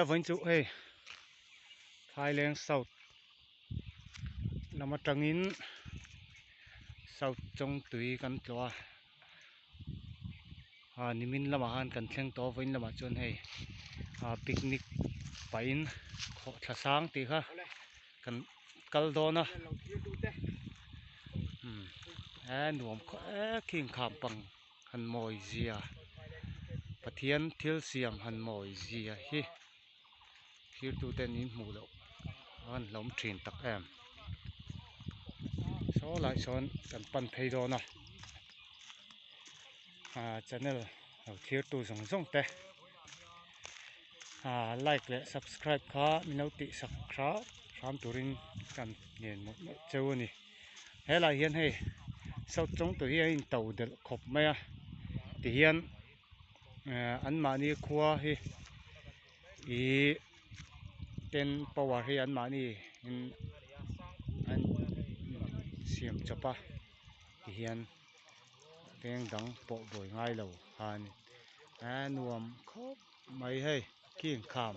vawiin chu hei Phaileng South lam atangin South Chawngtui kan tlawh a ah nimin lamah khan kan thleng tawh a vawiin lamah chuan hei ah picnic pahin khawhthla sang tih kha kan kal dawn a umm he nuam khawp e khing kham pang han mawi zia Pathian thil siam han mawi zia hi thirtu ten in hmuh loh a han hlawm thin tak em saw lai sawn kan pan phei dawn a ah channel lo thirtu zawng zawng te ah like leh subscribe kha min lo tih sak hram hram turin kan ngen mawlh mawlh cheu a ni helai hian hei south chawngtu hi a in to delh khawp mai a tihian eh an mahni khua hi ihh ten power hi an mahni in an siam chawp a tihian veng dang pawh buai ngai lo khan a nuam khawp mai hei khing kham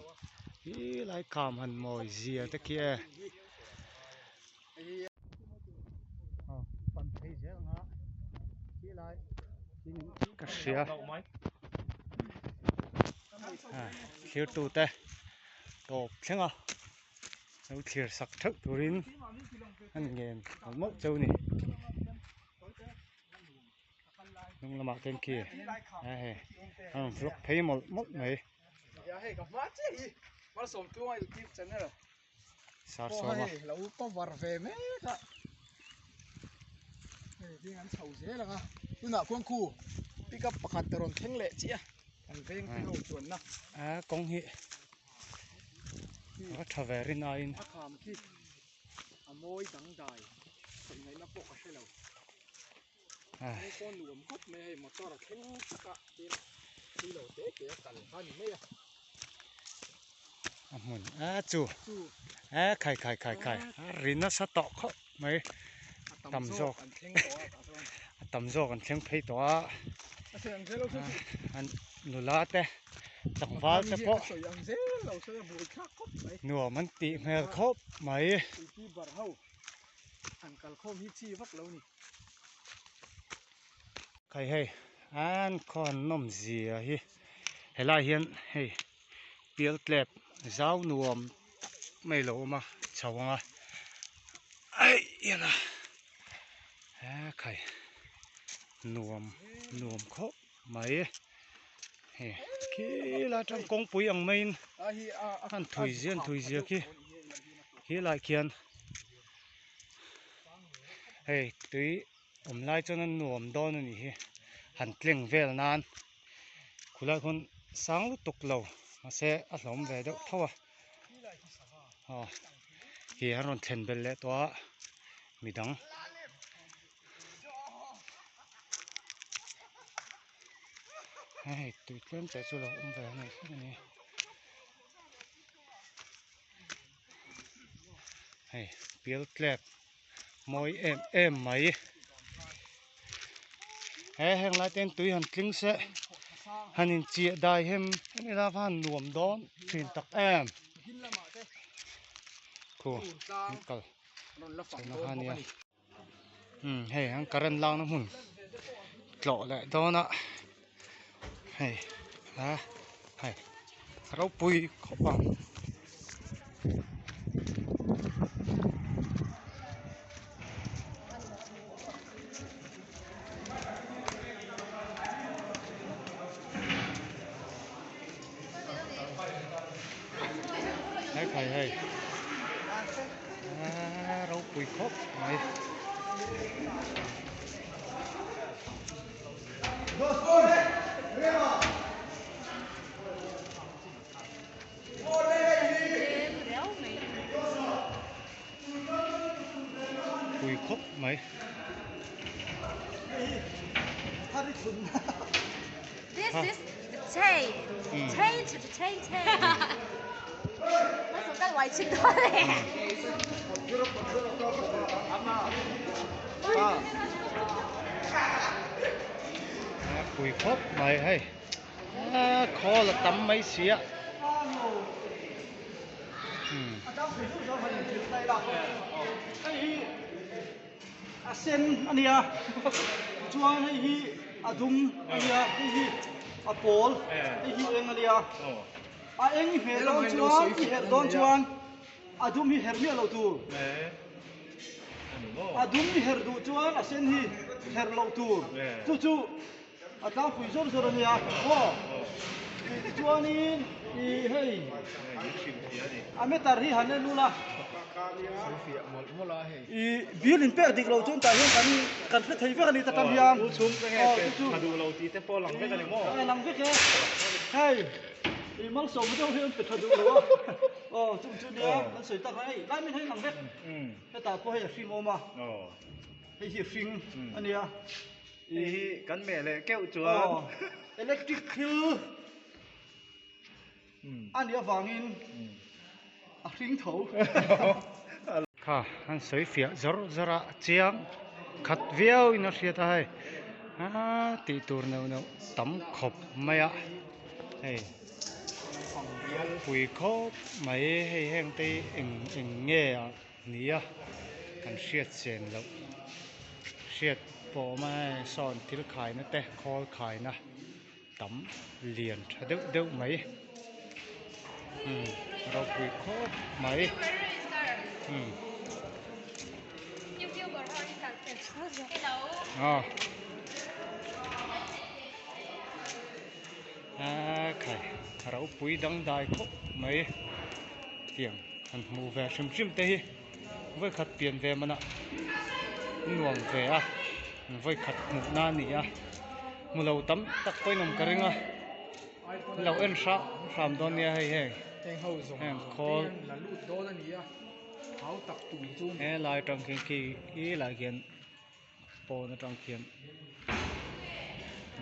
hi lai kham han mawi zia te khi e. Ka hria thlir tute tawp thleng a lo thlir sak theuh turin an ngen mawlh mawlh cheu a ni hnung lamah te khi he hei a rawn vlog phei mawlh mawlh mai. Sar sawm a. Lo cover ve mek a hei ding an chho zel ang a tunah khuan khu pickup pakhat a rawn thleng leh chiah a kan veng te ho chuan na a kawng hi a tha ve rin aiin a kham khi a mawi dangdai sawi ngaihna pawh ka hre lo hei pawh nuam khawp mai a hei motor a thleng chak a tin tui lo te te a kal kha a ni mai a. A hmun a chu e khai khai khai khai a ri nasa tawh khawp mai tam zawk a tam zawk an thleng phei tawh a an nula te tlangval te pawh nuam an tih hmel khawp mai. Khai hei an khaw han nawm zia hi helai hian hei pial tlep zau nuam mai lo awm a chho ang a aih hian a he khai nuam nuam khawp mai hei khilai atang kawngpui ang maiin an thui zia an thui zia khi khilai khian hei tui awm lai chuan a nuam dawn a nih hi han tleng vel nan khulai khawn sang lutuk lo mahse a hlawm ve deuh tho a aw hi an rawn thlen belh leh tawh a midang hei tui tlem che chu lo awm ve a ni a ni. Hei pial tlep mawi em em mai he heng lai te hian tui han tling se han in chiah dai hem em ila va han nuam dawn thin tak em khu an kal chhawna kha ania umm hei an current lakna hmun tlawh leh dawn a hei a hei ropui khawp ang. Hei khai hei a ropui khawp mai. Pui khawp mai. This is the chain. Chain to the chain chain. Pui khawp mai hei. A khawl a tam mai si a. A tlang pui zawr zawr han inhrilh ta ila. Hei hi a sen a nia, chuan hei hi a dum a nia, hei hi a pawl, hei hi eng a nia. A eng i hmeh dawn chuan, i herh dawn chuan a dum hi herh miah loh tur. A dum i herh duh chuan a sen hi herh loh tur. Chu chu A tlangpui zawr zawr a nia aw. Tichuanin i hei a meter hi han en ula i bill in pek dik loh chuan tah hian kan kan hre thei vek a ni ta tang hian aw chu chu a lang vek e hei i malsawm deuh hian pe tha duh lo a aw chung chu nia kan sawi tak a hei lai min hei lang vek hetah pawh hei a hring awm a hei hi hring a nia. Hei hi kan meh leh keuh chuan. Electric thil a nih avangin a hring tho. Kha an sawi fiah zawr zawr a chiang khat viau in a hriat a hei aa tih tur neuh neuh tam khawp mai a hei pui khawp mai hei heng te hi eng eng nge a. Nia, kan hriat chen loh hriat pawh awm a hei sawn thil khaina te khawl khaina tam lian tha deuh deuh mai umm ropui khawp mai umm aw a khai ropui dangdai khawp mai tiang. Han hmuh ve hrim hrim te hi vawikhat pian ve manah nuam ve a vawikhat hmuh na a ni a hmu lo tam tak pawhin awm ka ring a lo en hrah hram dawn nia hei heng heng khawl helai atang khian khi khi lai khian pawn atang khian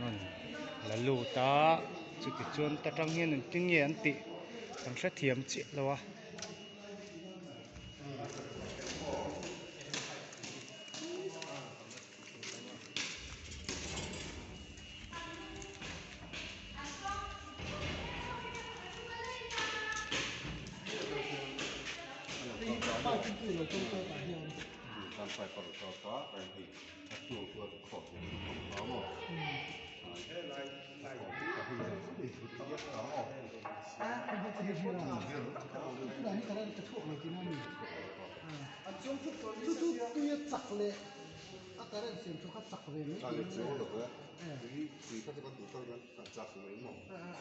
rawn la lut a chuti chuan ta tang hian engtin nge an tih kan hrethiam chiah lo a.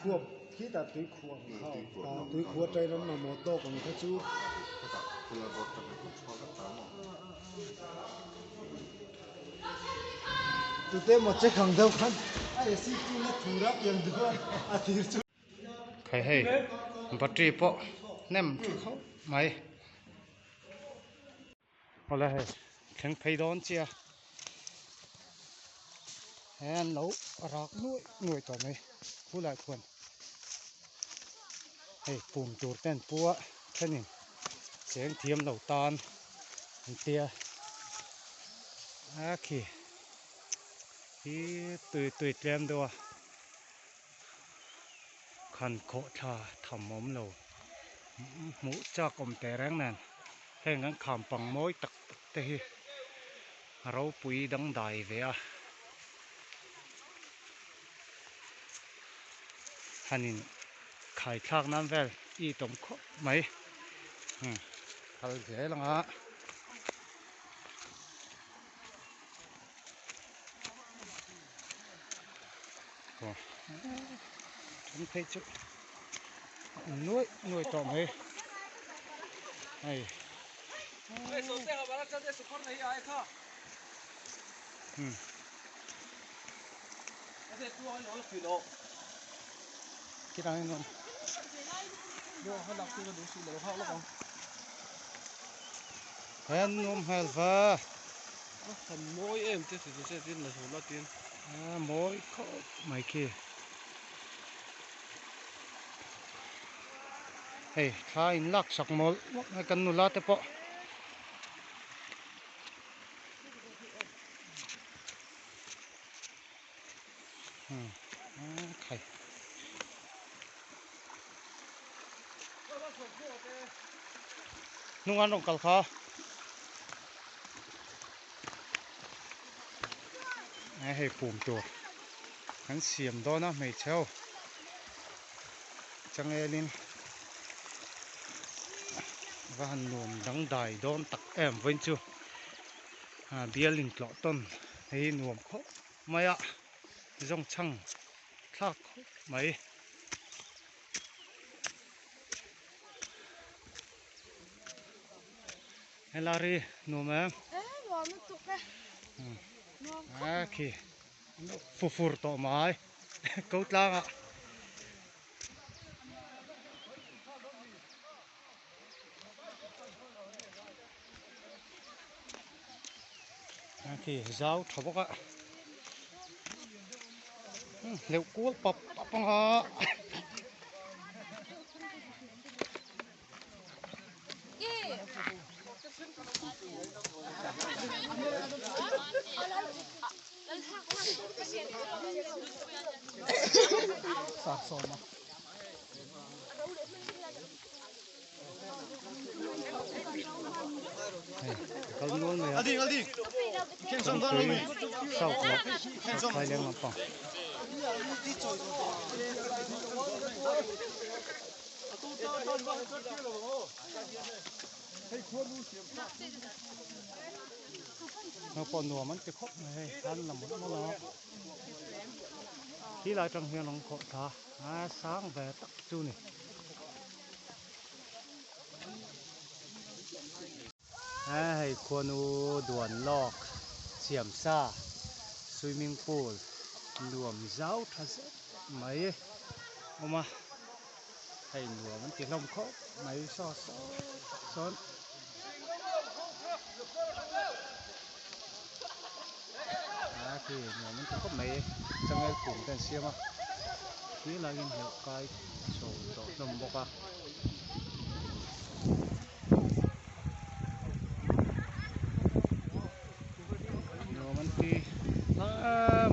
Khuap khitah tui khuah ang kha a tui khuah atangin an mamawh tawk ang kha chu. Tute emaw check ang deuh khan a AC chu la thur a piang duh a a thir chu. Khai hei battery pawh hnem tha khawp mai. Awle hei thleng phei dawn chiah he an lo rak nuaih nuaih tawh mai khulai khuan hei pum tur te an pu a thenin cheng thiam lo tan an tia a khi hi tui tui tlem deuh a khan khawh thla tham awm lo hmuh chak awm teh reng nen. Heng an kham pang mawi tak tak te hi a ropui dangdai ve a, han in khai thlak nan vel i tawm khawp mai umm kal zel ang a. Aw then phei chu nuaih nuaih tawh mai hei umm khitah hian awm he an nuam hmel va. A mawi khawp mai khi. Hei thla in lak sak mawlh mawlh mai kan nula te pawh. Hmm a khai. Hnung an rawn kal kha. Hei pum tur an siam dawn a hmeichhe ho changelin va han nuam dangdai dawn tak em vawiin chu bial intlawh tawn hei nuam khawp mai a zawngchhang thlak khawp mai. Helari nuam em? Eh, nuam lutuk e. Nuam khawp mai. Khi fufur tawh mai. Ko tlang ah. Khi zau tha bawk a. Hleuh kual pap pap ang a. Kal nual mai a chawngtui south leh south phaileng lampang. Naupang nuam an ti khawp mai hei an la mawlh mawlh a khi lai tang hian an khawh thla a sang ve tak chu ni. Hei khuanu duan lawk siam sa swimming pool nuam zau tha zet mai awm a hei nuam an ti hlawm khawp mai saw saw sawn a khi nuam an ti khawp mai changel kum te an siam a khi laiin hleuh kai chho tawh hlawm bawk a. Nuam an ti hle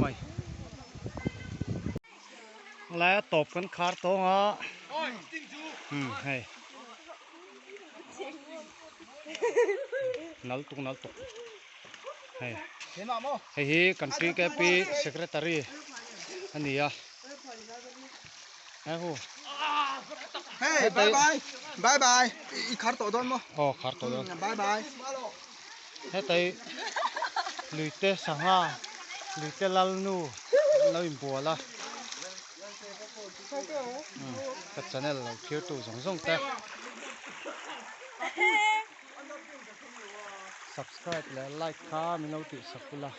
mai. Lai a tawp kan khar tawng a. Hmm hei. Nal tuk nal tuk. Hei. Hei hi kan TKP secretary a ni a. Hey, bye bye. Bye bye. I khar tawh dawn maw? Aw, khar tawh dawn. Bye bye. Hetai luite sangha, luite lalnu an lo inbual a. Ka channel lo thlir tu zawng zawng te. Subscribe leh like kha min lo tihsak ula.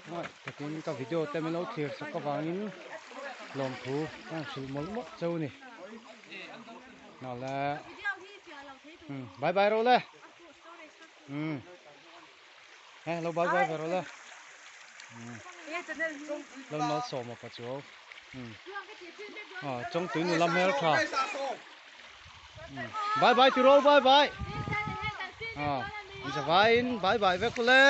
Ngaih takin ka video te min lo thlir sak avangin lawmthu ka han hrilh mawlh mawlh cheu a ni. Nale umm bye bye rawh le umm he lo bye bye ve rawh le umm lo malsawm a pa chu umm ah chawngtui nula hmel tha umm bye bye ti rawh bye bye ah zavaiin bye bye vek ule.